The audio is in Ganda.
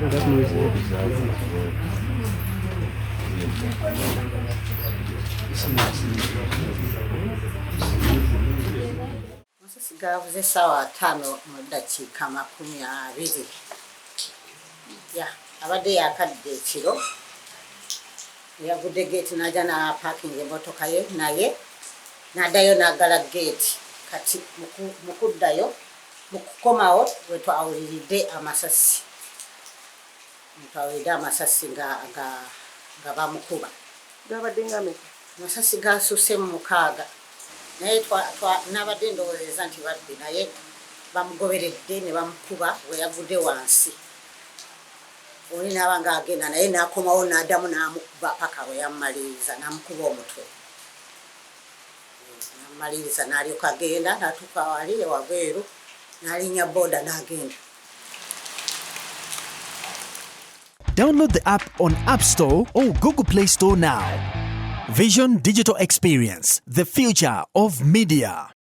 That noise Amasasi gaavuze essaawa ttaano mu ddakiika 20. Ya abadde yakadde ekiro, yagudde geeti n'ajja n'apaakinga emmotoka ye, naye n'addayo n'aggala geeti. Kati mu kuddayo, mu kukomawo we twawuliridde amasasi, twawulidde amasasi nga nga nga bamukuba. Gabadde nga meka? Amasasi gaasusse mu mukaaga, naye nabadde ndowoozezza nti babbi, naye bamugoberedde ne bamukuba bwe yagudde wansi. Oli n'aba ng'agenda, naye n'akomawo n'addamu n'amukuba paka bwe yamumaliriza, n'amukuba omutwe. N'amumaliriza n'alyoka agenda, n'atuuka wali ewabweru n'alinnya boda n'agenda. Download the app on App Store or Google Play Store now. Vision Digital Experience, the future of media.